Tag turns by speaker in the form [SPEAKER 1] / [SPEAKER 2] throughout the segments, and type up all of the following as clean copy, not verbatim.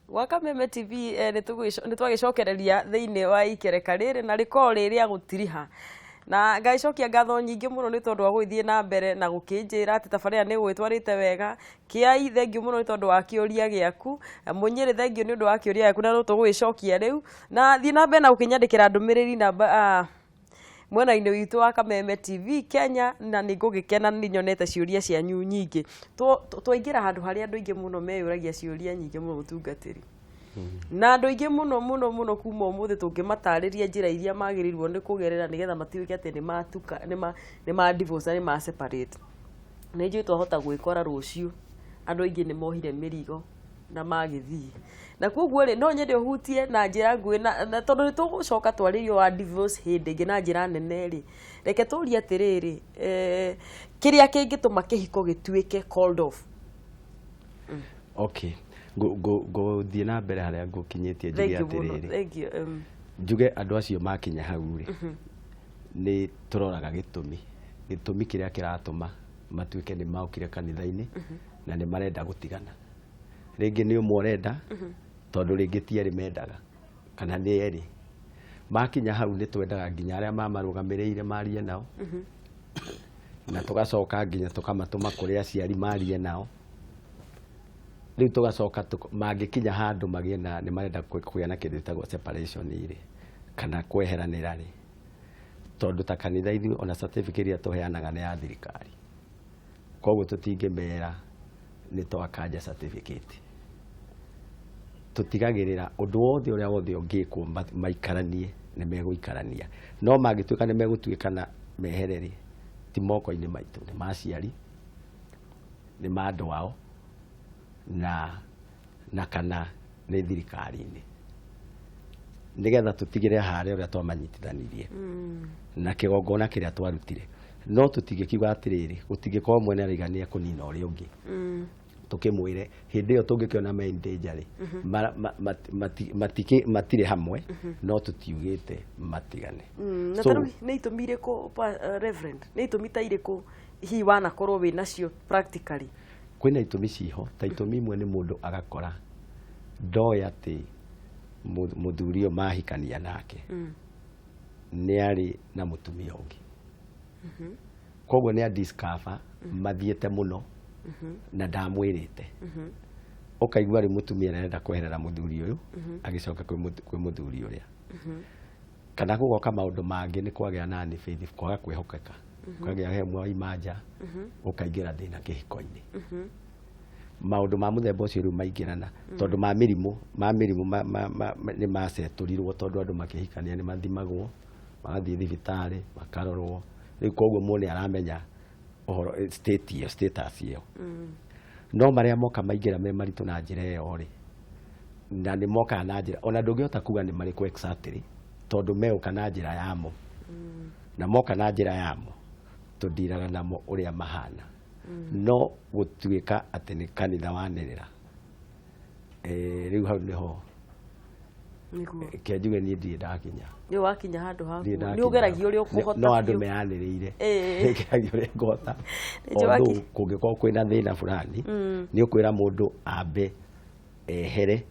[SPEAKER 1] Gwa Kameme TV, nĩ twagĩcokereria thĩinĩ wa ikereka rĩrĩ na rĩkorwo rĩ rĩa gũtiriha, na ngagĩcokia ngatho nyingĩ mũno nĩ tondũ wa gũgĩthiĩ na mbere na gũkĩnjĩra atĩ tabarĩra nĩ gũgĩtwarĩte wega. Kĩai, thengiũ mũno nĩ tondũ wa kĩũria gĩaku. Mũnyĩrĩ, thengiũ nĩ ũndũ wa kĩũria gĩaku, na no tũgũgĩcokia rĩu. Na thiĩ na mbere na gũkĩnyandĩkĩra ndũmĩrĩri namba mwena-inĩ witũ wa Kameme TV Kenya, na nĩ ngũgĩkena nĩ nyonete ciũria cianyu nyingĩ. Twaingĩra handũ harĩa andũ aingĩ mũno meyũragia ciũria nyingĩ mũno, mũtungatĩri, na andũ aingĩ mũno mũno mũno kuma ũmũthĩ tũngĩmatarĩria njĩra iria magĩrĩirwo nĩ kũgerera nĩgetha matuĩke atĩ nĩ matuka nĩ ma divorce na nĩ ma separate, nĩ njũĩ twahota gwĩkora rũciũ andũ aingĩ nĩ mohire mĩrigo na magĩthiĩ. Na koguo rĩ, no nyende ũhutie na njĩra nguhĩ, na tondũ nĩ tũgũcoka twarĩrie wa divorce hĩndĩ ĩngĩ na njĩra nene rĩ, reke tũrie atĩrĩrĩ, kĩrĩa kĩngĩtũma kĩhiko gĩtuĩke called off?
[SPEAKER 2] Okay, ngũthiĩ na mbere harĩa ngũkinyĩtie, njuge
[SPEAKER 1] Thank you mũno.
[SPEAKER 2] atĩrĩrĩ,
[SPEAKER 1] Thank you.
[SPEAKER 2] Njuge andũ acio makinya hau rĩ, nĩ tũroraga gĩtũmi kĩrĩa kĩratũma matuĩke nĩ maokire kanitha-inĩ na nĩ marenda gũtigana. Rĩngĩ nĩ ũmwe ũrenda, tondũ rĩngĩ ti erĩ mendaga kana nĩ erĩ. Makinya hau, nĩ twendaga nginya arĩa mamarũgamĩrĩire marie nao, na tũgacoka nginya tũkamatũma kũrĩ aciari marie nao. Rĩu tũgacoka mangĩkinya handũ magĩe na nĩ marenda kũgĩa na kĩndũ gĩtagwo separation rĩ, kana kweheranĩra rĩ, tondũ ta kanitha ithuĩ ona certificate ĩrĩa tũheanaga nĩ ya thirikari, koguo tũtingĩmera nĩ twakanja certificate. Tũtigagĩrĩra ũndũ wothe ũrĩa wothe ũngĩkwo maikaranie nĩ megũikarania. No mangĩtuĩka nĩ megũtuĩkana mehere rĩ, ti moko-inĩ maitũ, nĩ ma aciari, nĩ ma andũ ao, na kana nĩ thirikari-inĩ, nĩgetha tũtigĩre harĩa ũrĩa twamanyitithanirie na kĩgongona kĩrĩa twarutire. No tũtingĩkiuga atĩrĩrĩ, gũtingĩkorwo mwene araiga nĩ ekũnina ũrĩa ũngĩ, tũkĩmwĩre hĩndĩ ĩyo tũngĩkĩona me in danger rĩ, matirĩ hamwe, no tũtiugĩte matigane.
[SPEAKER 1] Na
[SPEAKER 2] So,
[SPEAKER 1] ta rĩu nĩ itũmi irĩkũ, Reverend, nĩ itũmi ta irĩkũ hihi wanakorwo wĩ nacio practically?
[SPEAKER 2] Kwĩna itũmi ciho. Ta itũmi imwe nĩ mũndũ agakora ndoĩ atĩ mũthuri ũyũ mahikania nake nĩ arĩ na mũtumia ũngĩ, koguo nĩ a discover mathiĩte mũno na ndamwĩrĩte. Ũkaigua rĩu mũtumia nĩ arenda kweherera mũthuri ũyũ, agĩcoka kwĩ mũthuri ũrĩa. Kana gũgoka maũndũ mangĩ, nĩ kwagĩa na unfaithful, kwaga kwĩhokeka, kwagĩa he mwaima nja, ũkaingĩra thĩna kĩhiko-inĩ. Maũndũ ma mũthemba ũcio rĩu maingĩrana, tondũ ma mĩrimũ nĩ macetũrirwo, tondũ andũ makĩhikania nĩ mathimagwo, magathiĩ thibitarĩ makarorwo. Rĩu koguo mũndũ nĩ aramenya ũhoro, state ĩyo, status ĩyo. No marĩa moka maingĩra me maritũ na njĩra ĩyo rĩ, na nĩ mokaga na njĩra ona ndũngĩhota kuga nĩ marĩkũ exactly, tondũ megũka na njĩra yamo, na moka na njĩra yamo tũndiraga namo ũrĩa mahana. No gũtuĩka atĩ nĩ kanitha wanĩrĩra, rĩu hau nĩho
[SPEAKER 1] Nĩguo.
[SPEAKER 2] Ke njuge niĩ ndirĩ ndakinya.
[SPEAKER 1] Nĩ wakinya handũ haku
[SPEAKER 2] Ndirĩ
[SPEAKER 1] nĩ
[SPEAKER 2] ndakinya.
[SPEAKER 1] ũgeragia ũrĩa ũkũhota
[SPEAKER 2] No andũ
[SPEAKER 1] biũ.
[SPEAKER 2] meyanĩrĩire.
[SPEAKER 1] Ĩĩ.
[SPEAKER 2] Ngeragia ũrĩa ngũhota.
[SPEAKER 1] Nĩ njũĩ
[SPEAKER 2] Although kũngĩkorwo kwĩna thĩna fulani, nĩ ũkwĩra mũndũ ambe ehere,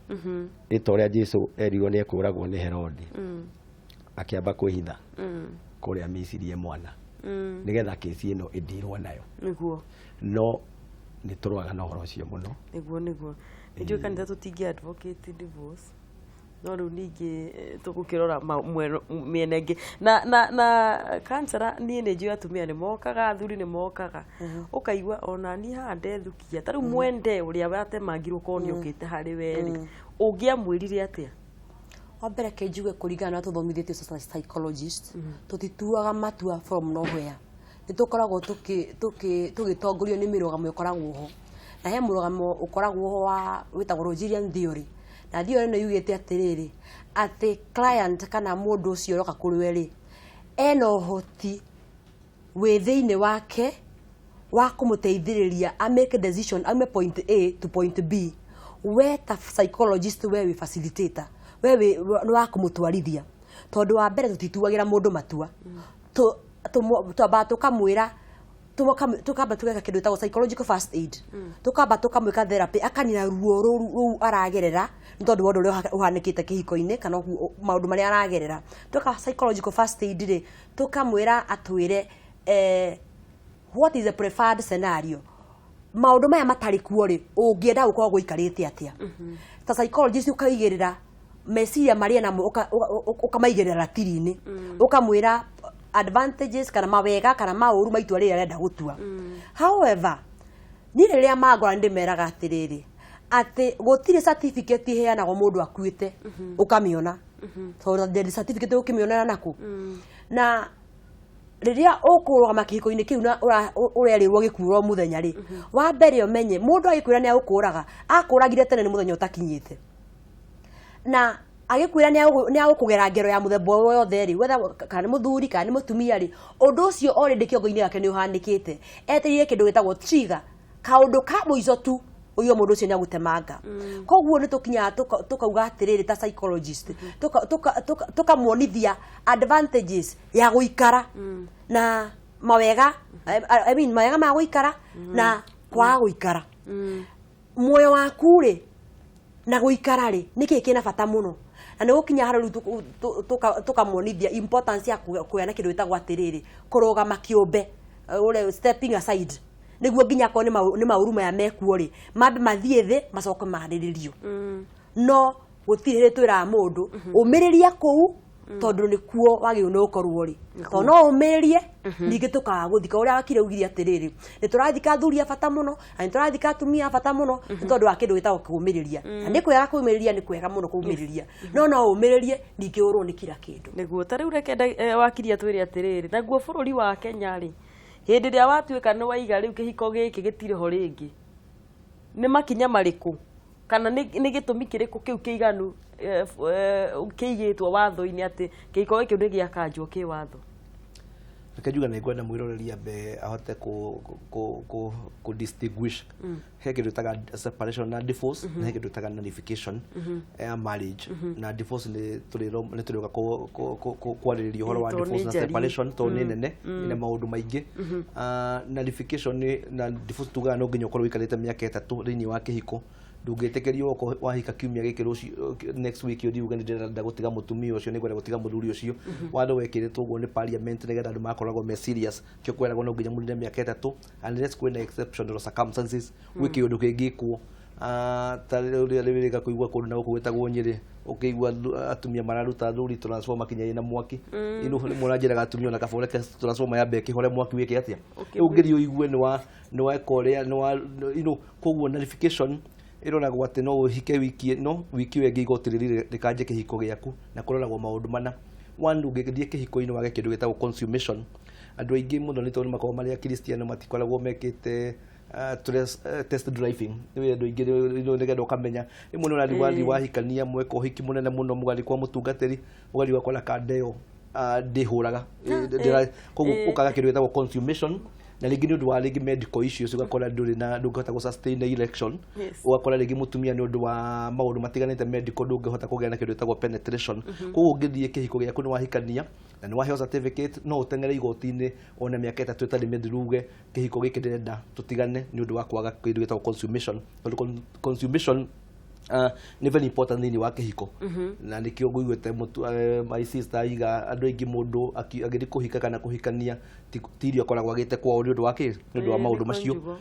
[SPEAKER 2] nĩ ta ũrĩa Jesu erirwo nĩ ekũragwo nĩ Herode, akĩamba kwĩhitha kũrĩa Misiri e mwana, nĩgetha kĩsi ĩno ĩndirwo nayo. No nĩ tũrũaga na ũhoro ũcio mũno.
[SPEAKER 1] Nĩguo nĩ njũĩ kanitha tũtingĩ advocate divorce, no rĩu ningĩ tũgũkĩrora mĩena ĩngĩ na counselor. Niĩ nĩ njũĩ atumia nĩ mokaga, athuri nĩ mokaga, ũkaigua ona niĩ haha ndethukia. Ta rĩu mwende ũrĩa watemangirwo korwo nĩ okĩte harĩ we rĩ, ũngĩamwĩrire atĩa?
[SPEAKER 3] Wa mbere, ke njuge kũringana na tũthomithĩtio as psychologist, tũtituaga matua from nowhere. Nĩ tũkoragwo tũgĩtongorio nĩ mĩrũgamo ĩkoragwo ho, na he mũrũgamo ũkoragwo ho wa wĩtagwo Rogerian theory. Na theory ĩno yugĩte atĩrĩrĩ, atĩ client kana mũndũ ũcio ũroka kũrĩ we rĩ, ena ũhoti wĩ thĩinĩ wake wa kũmũteithĩrĩria a make decision aume point A to point B. We ta psychologist, we wĩ facilitator, we wĩ nĩ wa kũmũtwarithia, tondũ wa mbere tũtituagĩra mũndũ matua. Twambaga tũkamwĩra Tukamba tugeka kindu gitagwo psychological first aid, tukamba tukamwika therapy, akanina ruo rũu aragerera nĩ tondũ wa ũndũ ũrĩa ũhanĩkĩte kĩhiko-inĩ kana maũndũ marĩa aragerera. Tweka psychological first aid rĩ, tukamwĩra atwĩre what is the preferred scenario, maũndũ maya matarĩ kuo rĩ, ũngĩenda gũkorwo gũikarĩte atĩa. Ta psychologist ũkaigĩrĩra meciria marĩa namo, ũkamaigĩrĩra ratiri-inĩ, ũkamwĩra advantages kana mawega kana maũru ma itua rĩrĩa arenda gũtua. However, niĩ rĩrĩa mangora nĩndĩmeraga atĩrĩrĩ, atĩ gũtirĩ certificate iheanagwo mũndũ akuĩte ũkamĩona, tondũ death certificate ũkĩmĩonera nakũ? Na rĩrĩa ũkũrũgama kĩhiko-inĩ kĩu na ũrerĩrwo gĩkuũ o mũthenya rĩ, wa mbere ũmenye mũndũ agĩkwĩra nĩ agũkũraga, akũragire tene nĩ mũthenya ũtakinyĩte, na agĩkwĩra nĩ agũkũgera ngero ya mũthemba o yothe rĩ, whether kana nĩ mũthuri kana nĩ mũtumia rĩ, ũndũ ũcio already kĩongo-inĩ gake nĩ ũhanĩkĩte. Etereire kĩndũ gĩtagwo trigger, kaũndũ ka mũico tu ũigue mũndũ ũcio nĩ agũtemanga. Koguo nĩ tũkinyaga tũkauga atĩrĩrĩ, ta psychologist tũkamuonithia advantages ya gũikara na mawega, I mean, mawega ma gũikara na kwaga gũikara muoyo waku rĩ, na gũikara rĩ, nĩkĩ kĩna bata mũno. Na nĩ gũkinya harĩa rĩu tũkamuonithia importance ya kũgĩa na kĩndũ gĩtagwo atĩrĩrĩ, kũrũgama kĩũmbe, ũrĩa stepping aside, nĩguo nginya akorwo nĩ maũru maya mekuo rĩ, mambe mathiĩ thĩ, macoke marĩrĩrio. No gũtirĩ hĩndĩ twĩraga mũndũ ũmĩrĩria kũu, tondũ nĩkuo wagĩrĩirwo nĩ gũkorwo rĩ, tondũ no ũmĩrĩrie ningĩ tũkaga gũthika. Ũrĩa wakire ugire atĩrĩrĩ, nĩ tũrathika athuri a bata mũno na nĩ tũrathika atumia a bata mũno nĩ tondũ wa kĩndũ gĩtagwo kũũmĩrĩria. Na nĩ kwega kũũmĩrĩria, nĩ kwega mũno kũũmĩrĩria, no no ũmĩrĩrie ningĩ ũrwo nĩ kila kĩndũ.
[SPEAKER 1] Nĩguo ta rĩu reke wakiri atwĩre atĩrĩrĩ, naguo bũrũri wa Kenya rĩ, hĩndĩ ĩrĩa watuĩka nĩ waiga rĩu kĩhiko gĩkĩ gĩtirĩ ho rĩngĩ, nĩ makinya marĩkũ kana nĩ gĩtũmi kĩrĩkũ kĩu kĩiganu kĩigĩtwo watho-inĩ atĩ kĩhiko gĩkĩ nĩ gĩakanjwo kĩwatho?
[SPEAKER 4] Reke njuge nĩ ngwenda mwĩroreri ambe ahote ku distinguish. He kĩndũ ĩtaga separation na divorce, na he kĩndũ ĩtaga nullification ya marriage. Na divorce nĩ tũrĩũka kwarĩrĩria ũhoro wa
[SPEAKER 1] Tondũ nĩ
[SPEAKER 4] divorce na
[SPEAKER 1] njariĩ.
[SPEAKER 4] separation, tondũ nĩ nene, ĩna maũndũ maingĩ. Nullification na divorce, tugaga no nginya ũkorwo ũikarĩte mĩaka 3 thĩinĩ wa kĩhiko. Ndũngĩtĩkĩrio okorwo wahika kiumia gĩkĩ, rũciũ next week ũthiĩ uge nĩ ndĩrenda gũtiga mũtumia ũcio, nĩ ngwenda gũtiga mũthuri ũcio. Watho wekĩrĩtwo ũguo nĩ parliament nĩgetha andũ makoragwo me serious kĩo kweragwo no nginya mũnine mĩaka 3, unless kwĩna exceptional circumstances, gwĩ kĩũndũ kĩngĩkwo. Ta rĩrĩa rĩrĩga kũigua kũndũ na gũkũ gwĩtagwo Nyĩrĩ, ũkĩigua atumia mararuta athuri transformer kinya ĩna mwaki ino. Rĩmwe ũranjĩraga atumia ona kaba ũreke transformer yambe ĩkĩhore mwaki wĩke atĩa. Rĩu ũngĩthiĩ ũigue nĩ weka ũrĩa nĩ wa koguo nullification ĩroragwo atĩ no ũhike wiki ĩno, wiki ĩyo ĩngĩ igoti rĩrĩ rĩkanje kĩhiko gĩaku, na kũroragwo maũndũ mana. One, ũngĩthiĩ kĩhiko-inĩ wage kĩndũ gĩtagwo consummation. Andũ aingĩ mũno nĩ tondũ makoragwo marĩ akristiano, matikoragwo mekĩte test driving. Nĩ andũ aingĩ nĩgetha ũkamenya rĩmwe nĩ ũrathiĩ wathiĩ wahikania, mweka ũhiki mũnene mũno, mũgathiĩ kwa mũtungatĩri, ũgathiĩ ũgakora kanda ĩyo ndĩhũraga. Koguo ũkaga kĩndũ gĩtagwo consummation, na rĩngĩ nĩ ũndũ wa rĩngĩ medical issues, ũgakora ndũrĩ na ndũngĩhota gũ sustain erection. Ũgakora rĩngĩ mũtumia nĩ ũndũ wa maũndũ matiganĩte medical ndũngĩhota kũgĩa na kĩndũ gĩtagwo penetration. Koguo ũngĩthiĩ kĩhiko gĩaku nĩ wahikania na nĩ waheo certificate, no ũteng'ere igoti-inĩ ona mĩaka 3 ĩtarĩ mĩthiru, uge kĩhiko gĩkĩ ndĩrenda tũtigane nĩ ũndũ wa kwaga kĩndũ gĩtagwo consummation, tondũ consummation nĩ very important thĩinĩ wa kĩhiko. Na nĩkĩo ngũiguĩte my sister aiga andũ aingĩ mũndũ agĩthiĩ kũhika kana kũhikania ti irio akoragwo agĩte kwao nĩ ũndũ wa kĩ, nĩ ũndũ wa maũndũ
[SPEAKER 1] nĩ
[SPEAKER 4] macio.
[SPEAKER 1] njugo.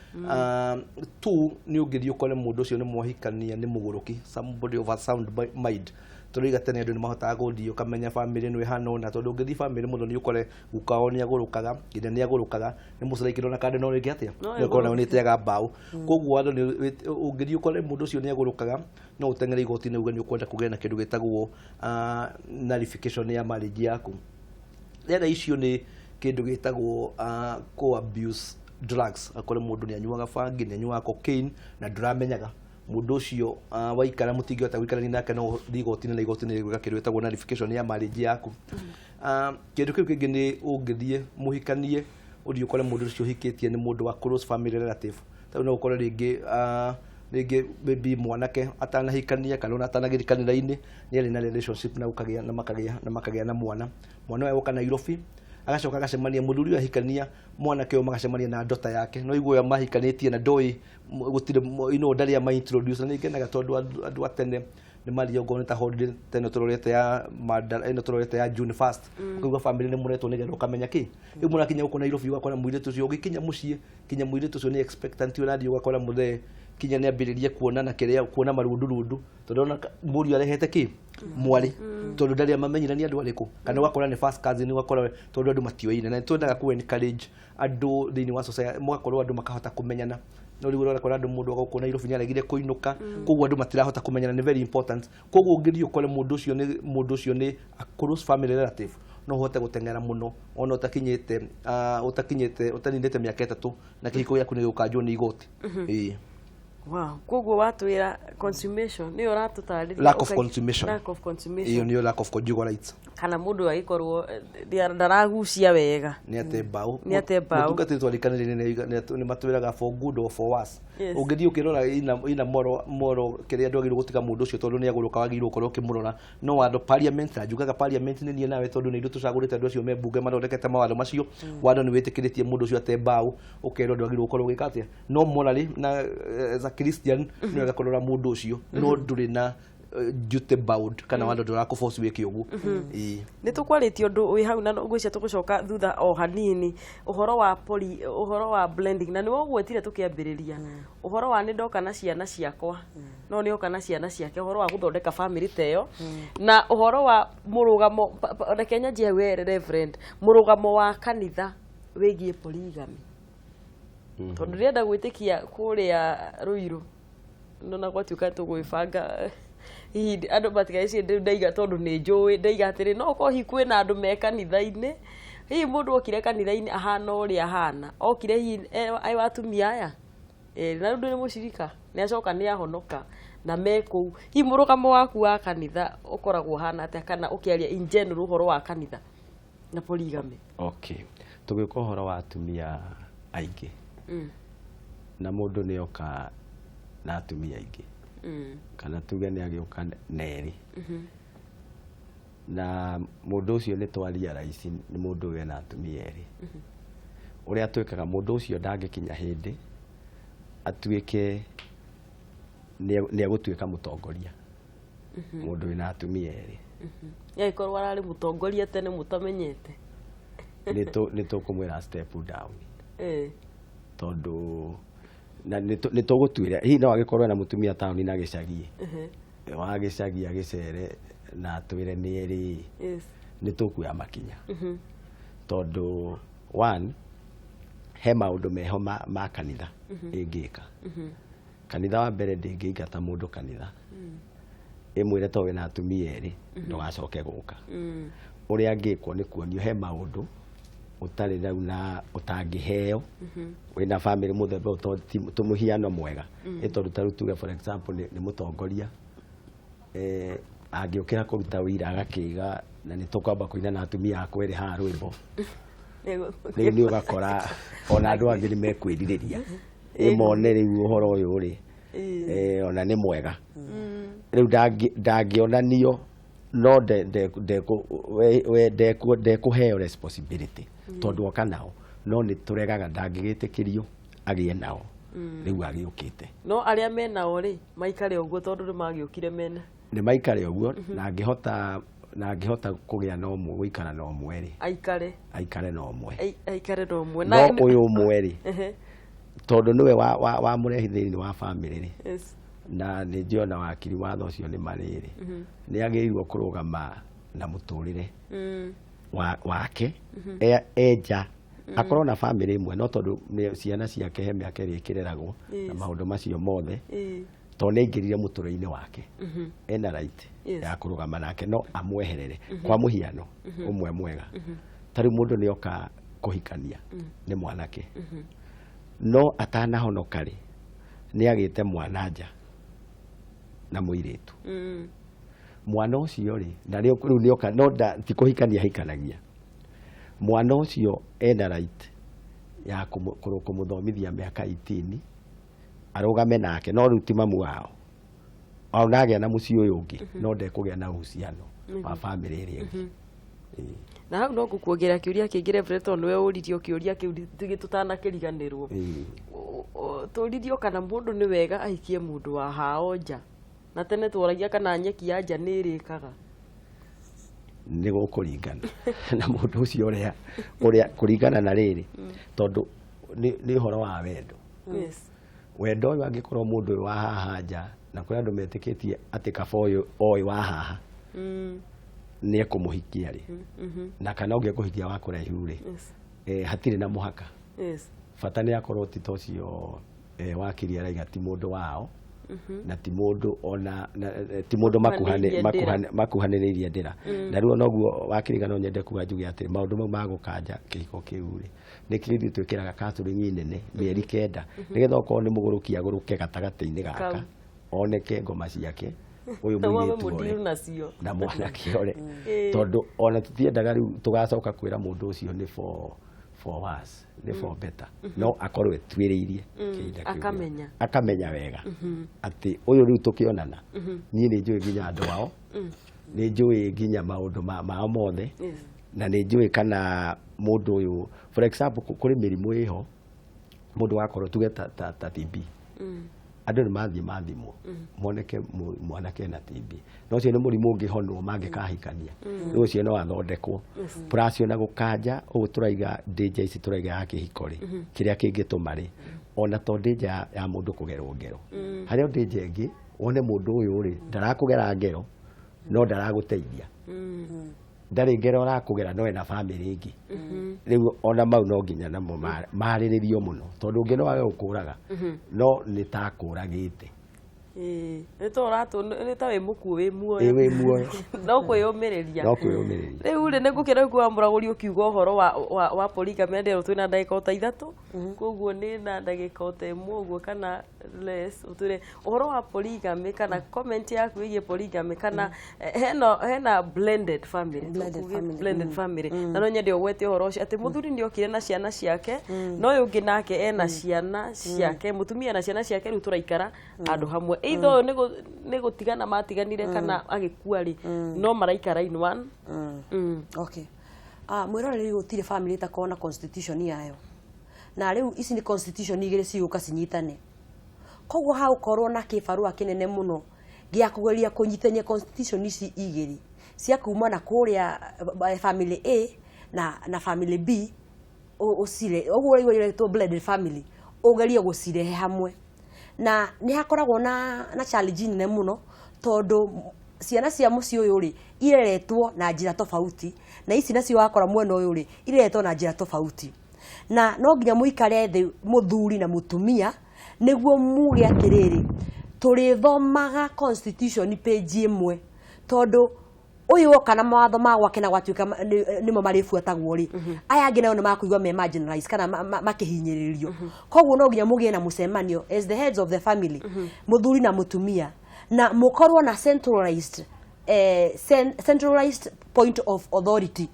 [SPEAKER 4] Two, nĩ ũngĩthiĩ ũkore mũndũ ũcio nĩ mwahikania nĩ mũgũrũki, somebody of a sound mind, tondũ iga tene andũ nĩ mahotaga gũthiĩ ũkamenya famĩlĩ ĩno ĩhana ũna, tondũ ũngĩthiĩ famĩlĩ mũno nĩ ũkore guka wao nĩ agũrũkaga, nginya nĩ agũrũkaga, nĩ mũceraikĩrwo na kande no rĩngĩ atĩa
[SPEAKER 1] No
[SPEAKER 4] nĩ ũkorwo nayo nĩ ĩteaga mbaũ. Koguo watho nĩ ũngĩthiĩ ũkore mũndũ ũcio nĩ agũrũkaga, no ũteng'ere igoti-inĩ uge nĩ ũkwenda kũgĩa na kĩndũ gĩtagwo nullification ya marriage yaku. Rĩera icio nĩ kĩndũ gĩtagwo co abuse drugs, akore mũndũ nĩ anyuaga bangi, nĩ anyuaga cocaine na ndũramenyaga mũndũ ũcio, waikara mũtingĩhota gũikarania nake, no ũthiĩ igoti-inĩ na igoti-inĩ rĩgwĩka kĩndũ gĩtagwo nullification ya marriage yaku. Kĩndũ kĩu kĩngĩ nĩ ũngĩthiĩ mũhikanie, ũthiĩ ũkore mũndũ ũcio ũhikĩtie nĩ mũndũ wa close family relative. Tarĩu no ũkore rĩngĩ rĩngĩ maybe mwanake atanahikania kana ona atanagĩthiĩ kanitha-inĩ nĩ arĩ na relationship na ũkagĩa na makagĩa na mwana, mwana ũyũ oka Nairobi. Agacoka agacemania mũthuri ũyũ ahikania mwanake ũyũ, magacemania na ndota yake, no igua ũyũ mahikanĩtie na ndoĩ gũtirĩ ino ndarĩ ama introduce. Na nĩ ngenaga tondũ andũ a tene nĩ maria ongorwo nĩ ta holiday ta ĩno tũrorete ya Mandara, ĩno tũrorete ya June 1st, ũkaigua family nĩ mũretwo nĩgetha ũkamenya kĩ rĩu mũrakinya gũkũ Nairobi, ũgakora mũirĩtu ũcio ũgĩkinya mũciĩ, kinya mũirĩtu ũcio nĩ expectant, ũrathiĩ ũgakora mũthee kinya nĩ ambĩrĩrie kuona na kĩrĩa kuona marundurundu, tondũ ona mũriũ arehete kĩ mwarĩ, tondũ ndarĩ amamenyire nĩ andũ arĩkũ, kana ũgakora nĩ first cousin, ũgakora tondũ andũ matioine. Na nĩ twendaga ku encourage andũ thĩinĩ wa society, mũgakorwo andũ makahota kũmenyana, no rĩu ũrakora andũ mũndũ agũkũ Nairobi nĩ aregire kũinũka, koguo andũ matirahota kũmenyana. Nĩ very important. Koguo ũngĩthiĩ ũkore mũndũ ũcio nĩ a close family relative, no ũhote gũteng'era mũno ona ũtakinyĩte ũtaninĩte mĩaka 3 na kĩhiko gĩaku nĩ gĩgũkanjwo nĩ igoti. Ĩĩ.
[SPEAKER 1] Wow, koguo watwĩra consummation nĩyo ũratũtarĩria.
[SPEAKER 4] Lack of consummation.
[SPEAKER 1] Lack of consummation.
[SPEAKER 4] Ĩyo nĩyo lack of conjugal rights.
[SPEAKER 1] Kana mũndũ agĩkorwo ndaragucia wega.
[SPEAKER 4] Nĩ ate mbaũ.
[SPEAKER 1] Nĩ ate mbaũ.
[SPEAKER 4] Mũtungatĩri twarikanĩire nĩ matwĩraga for good or for worse. Ũngĩthiĩ ũkĩrora ina moro kĩrĩa ndwagĩrĩirwo gũtiga mũndũ ũcio tondũ nĩ agũrũka, wagĩrĩirwo gũkorwo ũkĩmũrora no watho parliament, na njugaga parliament nĩ niĩ nawe, tondũ nĩ ithuĩ tũcagũrĩte andũ acio me mbunge mathondekete mawatho macio. Watho nĩ wĩtĩkĩrĩtie mũndũ ũcio ate mbaũ, ũkerwo ndwagĩrĩirwo gũkorwo ũgĩka atĩa, no morally na as a Christian nĩ wega kũrora mũndũ ũcio, no ndũrĩ na duty bound kana watho ndũrakũforce wĩke ũguo. Ĩĩ.
[SPEAKER 1] Nĩ tũkwarĩtie ũndũ wĩ hau na ngwĩcia tũgũcoka thutha o hanini, ũhoro wa poly, ũhoro wa blending, na nĩ wogwetire tũkĩambĩrĩria ũhoro wa nĩ ndoka na ciana ciakwa, no nĩ oka na ciana ciake, ũhoro wa gũthondeka family ta ĩyo na ũhoro wa mũrũgamo. Reke nyanjie hau we Reverend, mũrũgamo wa kanitha wĩgiĩ polygamy, tondũ ndĩrenda gwĩtĩkia kũrĩa Rũirũ nona gwatuĩka tũgwĩbanga hihi andũ matigaicie ndaiga, tondũ nĩ njũĩ ndaiga atĩrĩ, no ũkorwo hihi kwĩna andũ me kanitha-inĩ, hihi mũndũ okire kanitha-inĩ ahana ũrĩa ahana okire, hihi e wa atumia aya na rĩu ndũrĩ mũcirika, nĩ acoka nĩ ahonoka na me kũu, hihi mũrũgamo waku wa kanitha ũkoragwo ũhana atĩa, kana ũkĩaria in general ũhoro wa kanitha na polygamy?
[SPEAKER 2] Okay, tũgĩũka ũhoro wa atumia aingĩ na mũndũ nĩ oka na atumia aingĩ, kana tuge nĩ agĩũka na erĩ, na mũndũ ũcio nĩ twaria raici nĩ mũndũ ũyũ ena atumia erĩ, ũrĩa twĩkaga, mũndũ ũcio ndangĩkinya hĩndĩ atuĩke nĩ egũtuĩka mũtongoria, mũndũ wĩna atumia erĩ.
[SPEAKER 1] Agĩkorwo ararĩ mũtongoria tene mũtamenyete.
[SPEAKER 2] Nĩ tũkũmwĩra step down, tondũ na nĩ tũgũtuĩra hihi no agĩkorwo ena mũtumia taũni na gĩcagi, wa gĩcagi agĩcere na atwĩre nĩ erĩ, nĩ tũkuoya makinya, tondũ one, he maũndũ meho ma kanitha ĩngĩka. Kanitha wa mbere ndĩngĩingata mũndũ kanitha ĩmwĩre to wĩna atumia erĩ ndũgacoke gũka. Ũrĩa angĩkwo nĩ kuonio he maũndũ ũtarĩ rĩu na ũtangĩheo wĩna family mũthemba ũyũ, tondũ ti tũmũhiano mwega nĩ tondũ ta rĩu tuge for example nĩ mũtongoria angĩũkĩra kũruta wĩira agakĩiga na nĩ tũkwamba kũina na atumia akwa erĩ haha rwĩmbo rĩu, nĩ ũgakora ona andũ angĩ nĩ mekwĩrirĩria ĩmone rĩu ũhoro ũyũ rĩ ona nĩ mwega rĩu ndangĩonanio no ndekũheo responsibility tondũ oka nao, no nĩ tũregaga ndangĩgĩtĩkĩrio agĩe nao rĩu agĩũkĩte.
[SPEAKER 1] No arĩa menao rĩ maikare ũguo tondũ nĩ magĩũkire mena.
[SPEAKER 2] Nĩ maikare ũguo, na angĩhota kũgĩa na ũmwe, gũikara na ũmwe rĩ,
[SPEAKER 1] aikare.
[SPEAKER 2] Aikare na ũmwe.
[SPEAKER 1] Aikare na ũmwe.
[SPEAKER 2] No ũyũ ũmwe rĩ, tondũ nĩwe wa mũrehi thĩinĩ wa family rĩ, na nĩ njũĩ ona wakiri watho ũcio nĩ marĩrĩ, nĩ agĩrĩirwo kũrũgama na mũtũrĩre wake enja akorwo na family ĩmwe, no tondũ ciana ciake he mĩaka ĩrĩa ĩkĩreragwo na maũndũ macio mothe, tondũ nĩ aingĩrire mũtũrĩre-inĩ wake, ena right ya kũrũgama nake, no amweherere. Kwa mũhiano ũmwe mwega, ta rĩu mũndũ nĩ oka kũhikania nĩ mwanake, no atanahonoka rĩ, nĩ agĩte mwana nja na mũirĩtu. Mwana ũcio rĩ, na rĩu nĩoka no ti kũhikania ahikanagia, mwana ũcio ena right ya kũmũthomithia mĩaka 18 arũgame nake, no rĩu ti mamu wao, ona agĩa na mũciĩ ũyũ ũngĩ no ndekũgĩa na uhusiano wa family ĩrĩa ĩngĩ. Ĩĩ.
[SPEAKER 1] Na hau no ngũkuongerera kĩũria kĩngĩ, Reverend, tondũ nĩwe ũririo kĩũria kĩu tũtanakĩriganĩrwo. Tũririo kana mũndũ nĩ wega ahikie mũndũ wa hao nja, na tene tworagia kana nyeki ya nja nĩ ĩrĩkaga.
[SPEAKER 2] Nĩ gũkũringana na mũndũ ũcio ũrĩa ũrĩa kũringana na rĩrĩ, tondũ nĩ ũhoro wa wendo. Wendo ũyũ, angĩkorwo mũndũ ũyũ wa haha nja, na kũrĩ andũ metĩkĩtie atĩ kaba ũyũ oĩ wa haha nĩ ekũmũhikia rĩ, na kana ũngĩ ekũhikia wa kũraihu rĩ, hatirĩ na mũhaka. Bata nĩ akorwo ti ta ũcio, wakiri araiga ti mũndũ wao na ti mũndũ ona ti mũndũ
[SPEAKER 1] Makuhanĩrĩirie ndĩra.
[SPEAKER 2] Makuhanĩrĩirie ndĩra. Na rĩu noguo wakiri, no nyende kuga njuge atĩ maũndũ mau ma gũkanja kĩhiko kĩu rĩ, nĩkĩo ithuĩ twĩkĩraga counseling nene mĩeri 9, nĩgetha okorwo nĩ mũgũrũki agũrũke gatagatĩ-inĩ gaka,
[SPEAKER 1] Kau.
[SPEAKER 2] oneke ngoma ciake ũyũ
[SPEAKER 1] Na wame
[SPEAKER 2] mũirĩtu
[SPEAKER 1] mũndiru
[SPEAKER 2] ore
[SPEAKER 1] nacio.
[SPEAKER 2] Na mwanake ore, tondũ ona tũtiendaga rĩu tũgacoka kwĩra mũndũ ũcio nĩ for worse, nĩ for better, no akorwo etuĩrĩirie kĩhinda kĩu.
[SPEAKER 1] Akamenya.
[SPEAKER 2] Akamenya wega atĩ ũyũ rĩu tũkĩonana, niĩ nĩ njũĩ nginya andũ ao, nĩ njũĩ nginya maũndũ mao mothe, na nĩ njũĩ kana mũndũ ũyũ, for example, kũrĩ mĩrimũ ĩho mũndũ wakorwo tuge ta TB, andũ nĩ mathiĩ mathimwo moneke mwanake ena TB, na ũcio nĩ mũrimũ ũngĩhonwo mangĩkahikania. Rĩu ũcio no athondekwo. Plus ona gũkanja ũguo tũraiga danger ici tũraiga ya kĩhiko rĩ, kĩrĩa kĩngĩtũma rĩ, ona to danger ya mũndũ kũgerwo ngero, harĩ o danger ĩngĩ wone mũndũ ũyũ rĩ ndarakũgera ngero no ndaragũteithia, ndarĩ ngero arakũgera no ena bamĩrĩ ĩngĩ. Rĩu ona mau no nginya namo marĩrĩrio mũno, tondũ ũngĩ no age gũkũraga no nĩ ta akũragĩte.
[SPEAKER 1] Ĩĩ, nĩ ta ũratũ nĩ ta wĩ mũkuũ wĩ muoyo.
[SPEAKER 2] Ĩ, wĩ muoyo.
[SPEAKER 1] No kwĩyũmĩrĩria.
[SPEAKER 2] No kwĩyũmĩrĩria.
[SPEAKER 1] Rĩu rĩ, nĩ ngũkĩra rĩu wa mũragũri ũkiuga ũhoro wa polygamy, ndĩrwo twĩna ndagĩka o ta 3, koguo nĩ na ndagĩka o ta 1 ũguo kana less, ũtwĩre ũhoro wa polygamy kana comment yaku ĩgiĩ polygamy kana hena blended family.
[SPEAKER 3] Blended
[SPEAKER 1] Tũkuge
[SPEAKER 3] family.
[SPEAKER 1] Blended family, na no nyende ũgwete ũhoro ũcio atĩ mũthuri nĩ okire na ciana ciake, no ũyũ ũngĩ nake ena ciana ciake, mũtumia ena ciana ciake, rĩu tũraikara handũ hamwe. Either ũyũ nĩ gũtigana matiganire kana agĩkua rĩ, no maraikara in one.
[SPEAKER 3] Okay, mwĩroreri, gũtirĩ family ĩtakorwo na constitution yayo, na rĩu ici nĩ constitution igĩrĩ cigũka cinyitane, koguo hagũkorwo na kĩbarũa kĩnene mũno gĩa kũgeria kũnyitania constitution ici igĩrĩ cia kuma na kũrĩa family A na family B, ũcire ũguo ũraigua iretwo blended family, ũgerie gũcirehe hamwe, na nĩ hakoragwo na challenge nene mũno, tondũ ciana cia mũciĩ ũyũ rĩ ireretwo na njĩra tofauti, na ici nacio wakora mwena ũyũ rĩ ireretwo na njĩra tofauti, na no nginya mũikare thĩ mũthuri na mũtumia nĩguo muge atĩrĩrĩ, tũrĩthomaga constitution page ĩmwe, tondũ ũyũ woka na mawatho ma gwake na gwatuĩka nĩmo marĩbuatagwo rĩ, aya angĩ nao nĩ makũigua me marginalized kana makĩhinyĩrĩrio. Koguo no nginya mũgĩe na mũcemanio as the heads of the family, mũthuri na mũtumia, na mũkorwo na centralized point of authority,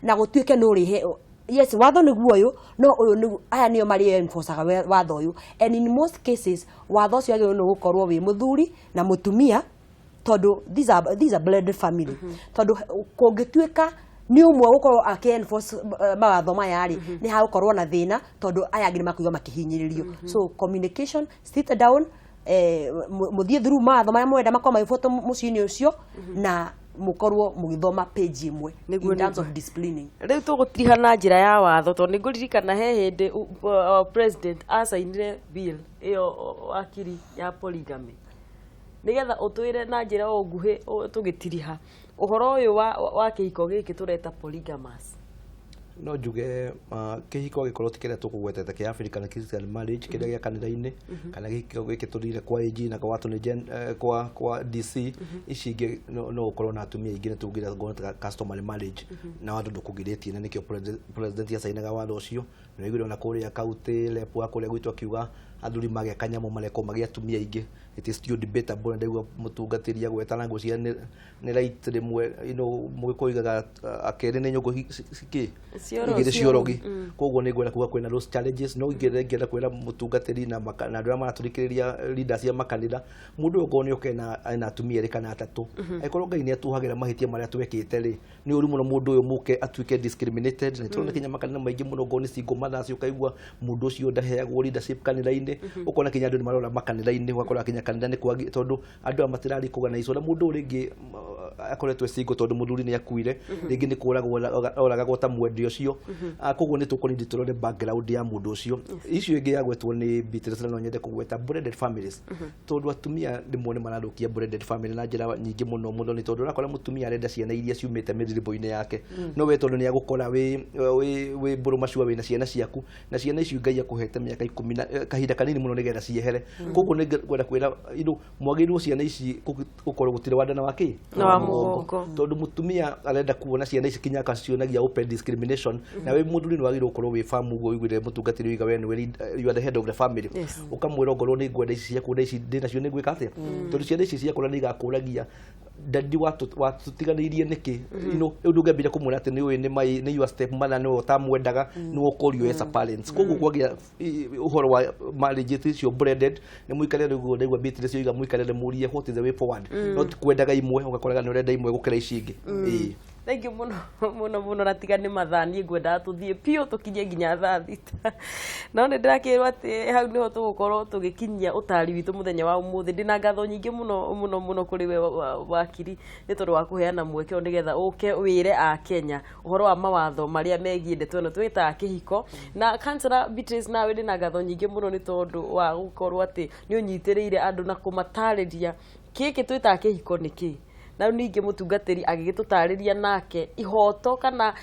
[SPEAKER 3] na gũtuĩke nĩ ũrĩhe yes, watho nĩguo ũyũ, no ũyũ nĩguo aya nĩo marĩ enforcaga watho ũyũ, and in most cases watho ũcio wagĩrĩirwo nĩ gũkorwo wĩ mũthuri na mũtumia, tondũ these are blended family, tondũ kũngĩtuĩka nĩ ũmwe gũkorwo akĩ enforce mawatho maya rĩ, nĩ hagũkorwo na thĩna, tondũ aya angĩ nĩ makũigua makĩhinyĩrĩrio. So communication, sit down, mũthiĩ through mawatho marĩa mũrenda makorwo magĩbuatwo mũciĩ-inĩ ũcio, na mũkorwo mũgĩthoma page ĩmwe
[SPEAKER 1] Nĩguo,
[SPEAKER 3] in terms
[SPEAKER 1] nĩguo.
[SPEAKER 3] of disciplining.
[SPEAKER 1] Rĩu tũgũtiriha na njĩra ya watho, tondũ nĩ ngũririkana he hĩndĩ president acainire bill ĩyo, wakiri, ya polygamy, nĩgetha ũtwĩre na njĩra o nguhĩ tũgĩtiriha ũhoro ũyũ wa kĩhiko gĩkĩ tũreta polygamous.
[SPEAKER 4] No njuge kĩhiko gĩkorwo ti kĩrĩa tũkũgwetete kĩa African Christian marriage, kĩrĩa gĩa kanitha-inĩ, kana kĩhiko gĩkĩ tũthire kwa AG na kwa Attorney Gen, kwa DC ici ingĩ, no ũkorwo na atumia aingĩ, nĩ tugire ngona ta customary marriage na watho ndũkũgirĩtie, na nĩkĩo president acainaga watho ũcio. Nĩ waiguire ona kũrĩa county rep wa kũrĩa gwitũ akiuga athuri magĩa kanyamũ marekwo magĩa atumia aingĩ. It is still debatable, na ndaigua mũtungatĩri agweta na ngwĩciria nĩ right rĩmwe, mũgĩkũyũ oigaga akerĩ nĩ nyũngũ cikĩ
[SPEAKER 1] Ciorogi.
[SPEAKER 4] igĩrĩ ciorogi. Koguo nĩ ngwenda kuga kwĩna those challenges, no ingĩenda kwĩra mũtungatĩri na andũ arĩa maratũthikĩrĩria, leaders cia makanitha, mũndũ ũyũ okorwo nĩ oke na ena atumia erĩ kana atatũ, angĩkorwo Ngai nĩ atuhagĩra mahĩtia marĩa twekĩte rĩ, nĩ ũru mũno mũndũ ũyũ mũke atuĩke discriminated. Na tũrona kinya makanitha maingĩ mũno, ngorwo nĩ single mothers, ũkaigua mũndũ ũcio ndaheagwo leadership kanitha-inĩ, ũkona kinya andũ nĩ marora makanitha-inĩ, ũgakora kinya kanitha nĩ kwagi tondũ andũ aya matirarĩ na mũndũ ũyũ rĩngĩ akoretwo e single tondũ mũthuri nĩ akuire, rĩngĩ nĩ kũragwo oragagwo ta mwendi ũcio. Koguo nĩ tũkũnindi tũrore background ya mũndũ ũcio. Icio ĩngĩ yagwetwo nĩ Beatrice, na no nyende kũgweta blended families, tondũ atumia rĩmwe nĩ marathũkia blended family na njĩra nyingĩ mũno mũno, nĩ tondũ ũrakora mũtumia arenda ciana iria ciumĩte mĩthirimbo-inĩ yake, no we tondũ nĩ agũkora wĩ mbũrũmacua wĩna ciana ciaku, na ciana icio Ngai akũhete mĩaka 10 na kahinda kanini mũno nĩgetha ciehere. Koguo nĩ ngwenda kwĩra mwagĩrĩirwo ciana ici gũkorwo gũtirĩ wanda na wakĩ
[SPEAKER 1] Na wa mũgongo.
[SPEAKER 4] Tondũ mũtumia arenda kuona ciana ici kinya akacionagia open discrimination, na wĩ mũthuri nĩ wagĩrĩirwo gũkorwo wĩ famu ũguo ũiguire mũtungatĩri oiga we nĩwe you are the head of the family. Ũkamwĩra ongorwo nĩ ngwenda ici ciaku na ici ndĩ nacio nĩ ngwĩka atĩa, tondũ ciana ici ciakũra nĩ igakũragia, "Daddy, watũtiganĩirie nĩkĩ?" Rĩu ndũngĩambĩrĩria kũmwĩra atĩ nĩ ũĩ nĩ my nĩ your step mother, nĩwe ũtamwendaga, nĩwe ũkorio as a parents. Koguo kwagĩa ũhoro wa marriage icio blended, nĩ mũikare rĩu, ndaigua Beatrice oiga mũikarĩre mũrie what is the way forward, no ti kwendaga imwe, ũgakoraga nĩ ũrenda imwe gũkĩra ici ingĩ. Ĩĩ.
[SPEAKER 1] Thank you mũno mũno mũno, na tiga nĩ mathaa niĩ ngwendaga tũthiĩ biũ tũkinye nginya thaa 6, no nĩ ndĩrakĩrwo atĩ hau nĩho tũgũkorwo tũgĩkinyia ũtari witũ mũthenya wa ũmũthĩ. Ndĩna ngatho nyingĩ mũno mũno mũno kũrĩ we wakiri, nĩ tondũ wa kũheana mweke ũyũ nĩgetha ũke wĩre a Kenya ũhoro wa mawatho marĩa megiĩ ndeto ĩno twĩtaga kĩhiko. Na Councillor Beatrice, nawe ndĩna ngatho nyingĩ mũno nĩ tondũ wa gũkorwo atĩ nĩ ũnyitĩrĩire andũ na kũmatarĩria gĩkĩ twĩtaga kĩhiko nĩ kĩ. Na rĩu ningĩ mũtungatĩri agĩgĩtũtarĩria nake ihoto kana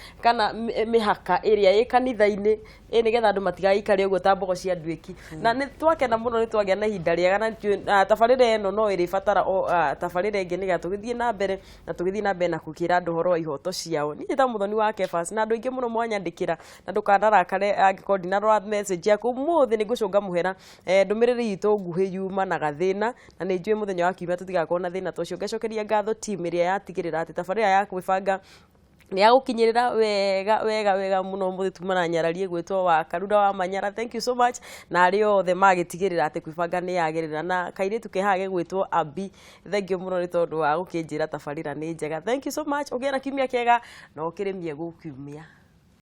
[SPEAKER 1] mĩhaka ĩrĩa ĩ kanitha-inĩ ĩ, nĩgetha andũ matigagĩikare ũguo ta mbogo cia nduĩki. Na nĩ twakena mũno nĩ twagĩa na ihinda rĩega, na nĩtũĩ, tabarĩra ĩno no ĩrĩbatara o tabarĩra ĩngĩ nĩgetha tũgĩthiĩ na mbere na tũgĩthiĩ na mbere na gũkĩra andũ ũhoro wa ihoto ciao. Niĩ njĩtagwo Mũthoni wa Kebas, na andũ aingĩ mũno mwanyandĩkĩra, na ndũkanarakare angĩkorwo ndinarora message yaku ũmũthĩ. Nĩ ngũcũnga mũhera, ndũmĩrĩri itũ nguhĩ yumanaga thĩna, na nĩ njũĩ mũthenya wa kiumia tũtigakorwo na thĩna ta ũcio. Ngacokeria ngatho team ĩrĩa yatigĩrĩra atĩ tabarĩra ya gwĩbanga nĩ yagũkinyĩrĩra wega wega wega mũno. Mũthĩ tuma na nyararie gwĩtwo wa Karura wa Manyara, thank you so much, na arĩa othe magĩtigĩrĩra atĩ kwĩbanga nĩ yagĩrĩra, na kairĩtu ke haha gegwĩtwo Abi, thank you mũno nĩ tondũ wa gũkĩnjĩra tabarĩra nĩ njega. Thank you so much, ũgĩe na kiumia kĩega na ũkĩrĩmie gũkiumia.